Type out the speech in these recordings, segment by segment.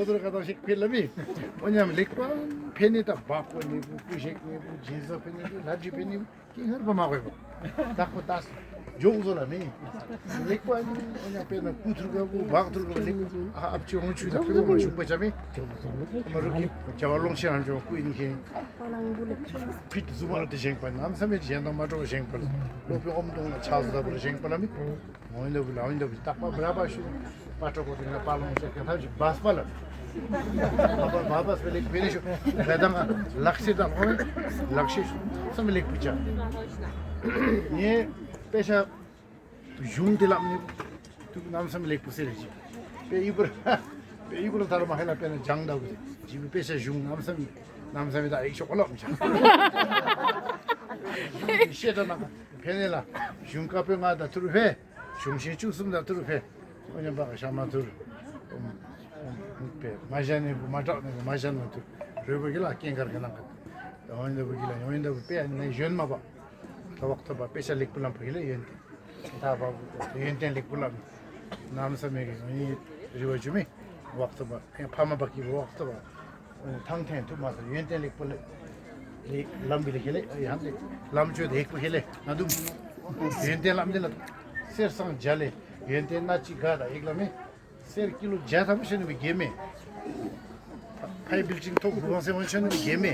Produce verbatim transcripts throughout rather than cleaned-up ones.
ཁོ་ཚོར་ཁ་ཐག་ཞིག་ཕེ་ལ་མི། འོ་ཉམས་ལེགས་པ་ཕེ་ནི་ད་བག་གོ་ནི་བུ་ཀུ་ཞིག་ནི་བུ་སྦྱིན་སོགས་ཕེ་ནི་བུ་ལ་ཇི་ཕེ་ནི་བུ་ཀི་ཧར་པ་མ་གོས་པ། ད་ཁོ་ད་ཇོག་བཟོ་ལ་མི། ལེགས་པ་ནི་འོ་ཉམས་དཔེར་ན་ཀུ་ཐུར་ག་བུ་བག་ཐུར་ག་བུ་ལེགས་ཨ་ཨབ་ཅི་འོང་ཆུ་ད་ཕེ་བོ་མ་ཞུགས་པ་ཆ་མི། མ་རུ་ཀི་བྱ་བ་ལོང་ཤེས་རང་ཅོ་ཀུ་ཡིན་ཁེ། ཕིད་ཟུ་མ་དེ་བཞེངས་པ་ནམ་ས་མེད་གཞན་དང་མ་འགྲོ་བ་བཞེངས་པ་ལ་སློབ་དཔོན་ཨོམ་དུང་ལ་ཆགས་སུ་ད་བུ་ལ་བཞེངས་པ་ལ་མི། འོན་ཏེ་བུ་ལ་འོན་ཏེ་བུ་རྟག་པ་བྲ་བ་ཤུ་པ་ཏྲོ་གོ་ཏི་ན་པ་ལོང་ཆེ་ག་ཐབས་ཤིག་བས་པ་ལ། བ་བ་བ་བ་སྤེ་ལེགས་བེ་ནེ་ཤུ་བེ་དང་ལག་ཤེས་དང་ལོ་ལག་ཤེས་སམ་ལེགས་བུ་ཆ། ངས་དཔེ་ཆ་གཞུང་དེ་ལབ་ནི་དུ་ནམ་སམ་ལེགས་བུ་སེ་རེ་ཞིག་པེ་ཡི་བུར་པེ་ཡི་བུར་ཐར་མ་ཧེ་ལ་པེ་ན་ཇང་ད་བུ་ཇི་བུ་དཔེ་ཆ་གཞུང་ནམ་སམ་ནམ་སམ་ད་ཨེ་ཤོག་ལབ་ཆ། ཤེས་ད་ན་ཕེ་ནེ་ལ་གཞུང་ཀ་པེ་ང་ད་ཐུར་ཕེ། གཞུང་ཤིང་བཅུ་གསུམ་དང་ཐུར་ཕེ། ཨོ་ཉམས་པ་ཤ་མ་ཐུར། མ་ཤ་ནི་བུ་མ་དྲག་ནི་བུ་མ་ཤ་མ་ཐུར། རོལ་པ་གི་ལ་སྐྱེན་གར་གི་ནང་གི། ཨོ་ཉམས་པ་གི་ལ་ཨོ་ཉམས་པ་དཔེ་ནི་གཞོན་མ་པ། ད་བག་ཐོབ་པ་དཔེ་ཆ་ལེགས་པོ་ལམ་པ་གི་ལ་ཡོན་ཏེ། ད་བག་ཡོན་ཏན་ལེགས་པོ་ལམ། ནམ་ས་མེད་གི་ཨོ་ཉི་རི་བ་ཇུ་མི། བག་ཐོབ་པ་ཕ་མ་པ་གི་བག་ཐོབ་པ། ཐང་ཐེན་ཐུབ་མ་སོང་ཡོན་ཏན་ལེགས་པོ་ལེགས་ལམ་བི་ལེ་ཁེ་ལེ་ཡང་ལེ་ལམ་ཆོས་དེ་ཧེག་པོ་ཁེ་ལེ་ང་དུ་ཡོན་ཏན་ལམ་འདི་ལ་གསེར་སྲང་བརྒྱ་ལེ་ཡོན་ཏན་སྣ་གཅིག་ག་ད་ཧེག་ལ་མེ་གསེར་ཀི་ལོ་བརྒྱ་ཐམ་ཤེ་ནི་བི་གེ་མེ། ཕའི་བིལ་ཅིང་ཐོག་དགུ་བང་སེ་བང་ཤེ་ནི་བི་གེ་མེ།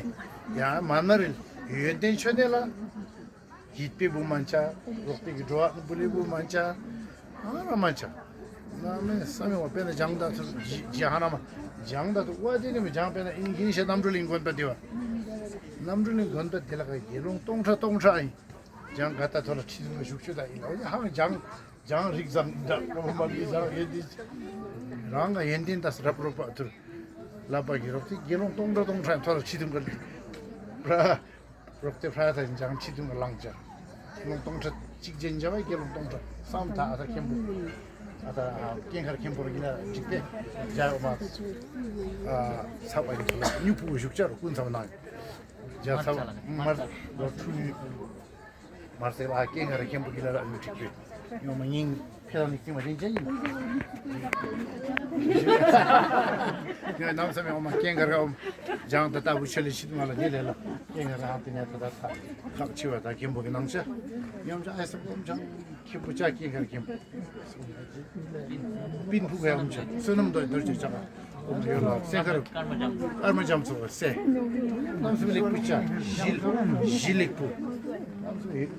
ཡང་མ་ན་རིལ་ཡོན་ཏན་ཆོས་ནས་ལ། ཡིད་པའི་བུ་མན་ཆ། རོགས་པའི་གི་འགྲོ་བ་བུ་ལི་བུ་མན་ཆ། ཨ་ར་མན་ཆ། ན་མེ་ས་མེ་བ་པེ་ན་ཇང་ད་ཐུ་ཇི་ཧ་ན་མ་ཇང་ད་ཐུ་བ་དེ་ནི་མི་ཇང་པེ་ན་ཨིན་གིན་ཤ་ནམ་གྲུ་ལིང་གོན་པ་དེ་བ། ནམ་གྲུ་ལིང་གོན་པ་དེ་ལ་ག་དགེ་སློང་སྟོང་ཕྲག་སྟོང་ཕྲག་ཨིན། ཇང་ག་ད་ཐོ་ལ་ཁྲི་ཟུར་ལ་བཞུགས་ཆུ་ད་ཨིན་ལ་ཧ་ཇང་ཇང་རིག་ཙམ་ད་རོ་མ་མི་ཇང་ཡོད་དེ། རང་ག་ཡོན་ཏན་ད་རབ་རོ་པ་ཐུར། ལ་པ་གི་རོགས་དེ་དགེ་སློང་སྟོང་ཕྲག་སྟོང་ཕྲག་ཐོ་ལ་ཁྲི་ཟུར་ག་ལི། ར། རོགས་དེ་ཕྲ་ཐ་འཇང་ཆི་དུང་གི་ལང་ཅ། དགེ་སློང་སྟོང་ཕྲག་གཅིག་ཅན་འཇམ་བའི་དགེ་སློང་སྟོང་ཕྲག་བསམ་ཐག་ཨ་ཐ་མཁན་པོ། ཨ་ཐ་སྐྱེན་ཁར་མཁན་པོ་ར་གི་ན་འཇིག་པས་འཇའ་ཡོག་མ། ཚ་བ་ཡི་ཐོག་ལ་སྨྱུ་གུ་བཞུགས་ཅ་རུ་ཀུན་ཚ་བ་ནང་། འཇའ་ཚ་བ་མར་ལོ་ཁྲུ་ནུས། མར་སེ་ལ་སྐྱེན་ཁར་མཁན་པོ་གི་ན་ར་མི་འགྲིག་པས་ཡོང་མ་ཉིན། ཁྱེད་རང་ནི་ཁྱིམ་མ་རིན་ཅན་ཡིན། ཡང་ནམ་ས་མེད་འོ་མ་སྐྱེན་ག་ར་འོ་མ་ཇང་ད་ལྟ་བུ་ཆེ་ལེ་ཤི་མ་ལ་ཉེ་ལེ་ལ་སྐྱེན་ག་ར་ཧ་ཏི་ཉ་ད་ད་ད་ཁག་ཆེ་བ་ད་མཁན་པོ་གི་ནང་ཆ་ཉམ་ཆ་ཨེ་ས་འོ་མ་ཇང་མཁན་པོ་ཅག་སྐྱེན་ག་ར་མཁན་པོ་པིན་ཕུག་ག་འོ་མ་ཆ་བསོད་ནམས་འདོད་འདོད་ཅེས་ཆ་ག་འོ་མ་ཡོད་ལ་སེ་ག་ར་ཨར་མ་ཇམ་ཚོ་ག་སེ་ནམ་ས་མེད་ལེགས་པོ་ཆ་ཞི་ཞི་ལེགས་པོ་ནམ་ས་མེད་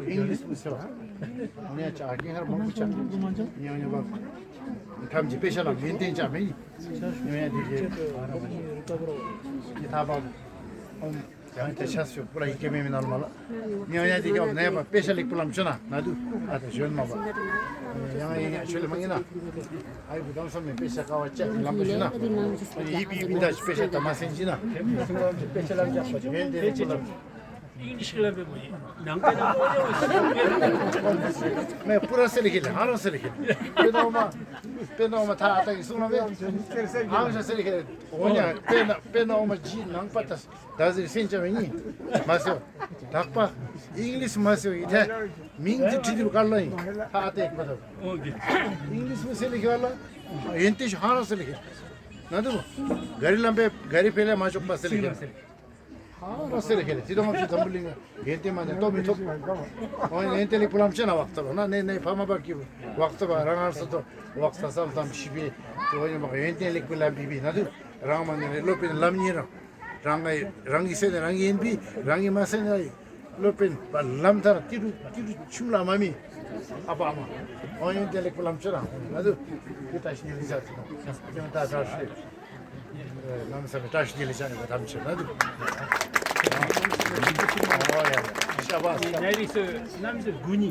ཨིང་ལིཤ་པོ་སེ་བ། ངས་ཅག་གི་ཧར་མང་པོ་ཅག་ཉོ་ཉོ་བ། ཐམས་ཅད་དཔེ་ཆ་ལ་ཡོན་ཏན་ཅག་མེད་ཡིན། ཉོ་ཡ་དེ་གི་ཀི་ཐ་བ་ཨོམ་ཡང་དེ་ཆ་སུ་པུ་ར་ཡི་གེ་མེད་མི་ནང་ལ་མ་ལ། ཉོ་ཡ་དེ་གི་ཨོམ་ནས་པ་དཔེ་ཆ་ལེགས་པོ་ལམ་ཆོ་ན་ན་དུ་ཨ་ད་གཞོན་མ་པ། ཡང་ཡིན་ཡ་ཆོས་ལེ་མ་ཡིན་ན། ཨ་ཡི་བུ་དམ་སོ་མེ་དཔེ་ཆ་ཀ་བ་ཅག་ལམ་པ་ཞུ་ན། ཡི་བི་ཡི་བི་ད་དཔེ་ཆ་ད་མ་སེན་ཅི་ན། དཔེ་ཆ་ལམ་ཅག་པ་ཡོན་ཏན་ལེགས་པོ་ལམ། ཨིང་ལིཤ་གི་ལམ་པའི་མོ་ཡིན། ནང་པའི་ནང་པའི་ལམ་པའི་མོ་ཡིན། མེ་པུ་ར་སེ་ལི་ཁེ་ལེ་ཧ་རོ་སེ་ལི་ཁེ་ལེ། པེ་ནོ་མ་པེ་ནོ་མ་ཐ་ཨ་ཏ་གི་སུང་ལ་མེ་ཨང་ཤ་སེ་ལི་ཁེ་ལེ། འོ་ཉ་པེ་ནོ་པེ་ནོ་མ་ཇི་ནང་པ་ཏ་ད་ཟེར་སེན་ཅ་མེ་ཉི་མ་སེ་བ་དག་པ་ཨིང་ལིཤ་མ་སེ་བ་ཡི་ཐེ་མིང་ཇི་ཁྲི་དུ་ཀར་ལ་ཡིན་ཐ་ཨ་ཏ་ཡི་པ་ཏ་ཨིང་ལིཤ་མ་སེ་ལི་ཁེ་ལ་ཡོན་ཏན་ཧ་རོ་སེ་ལི་ཁེ་ན་དུ་ག་རི་ལམ་པའི་ག་རི་ཕེ་ལེ་མ་ཅོག་པ་སེ་ལི་ཁེ་ལེ། ཧ་ར་སེ་ལེ་ཁེ་ལེ། དེ་དང་ང་ཚོ་འཛམ་བུ་གླིང་ཡོན་ཏན་མ་ནས་ལྟོ་མི་ཐུབ། འོ་ཡོན་ཏན་ལེགས་པོ་ལམ་ཆེ་ན་བག་ཚ་བ་ན་ནས་ནས་ཕ་མ་པ་ཀི་བག་ཚ་བ་རང་ངར་ས་ཐོ་བག་ཚ་བསམ་བསམ་ཤི་བའི་དེ་འོ་ཡོན་པ་ཡོན་ཏན་ལེགས་པོ་ལམ་བི་བི་ན་དུ་རང་མ་ནས་སློབ་དཔོན་ལམ་ཉིན་རང་རང་ངའི་རང་གི་སེ་ནས་རང་གི་ཡིན་པི་རང་གི་མ་སེ་ནས་སློབ་དཔོན་པ་ལམ་ཐར་ཏི་རུ་ཏི་རུ་ཆུང་ལ་མ་མི་ཨ་པ་ཨ་མ་འོ་ཡོན་ཏན་ལེགས་པོ་ལམ་ཆེ་ན་ན་དུ་དེ་ལྟ་ཞིག་ཡིན་ས་ཐུ་ན་ད་ད་ཧྲི། ནམ་སེ་བཀྲ་ཤིས་བདེ་ལེགས་བྱ་ནས་དམ་ཆོས་ན་འདུག་ཨོ་ཡ་ཡ། ཤ་བ་ས། ནའི་རིགས་སུ་གནམ་སེ་དགུ་ཉི།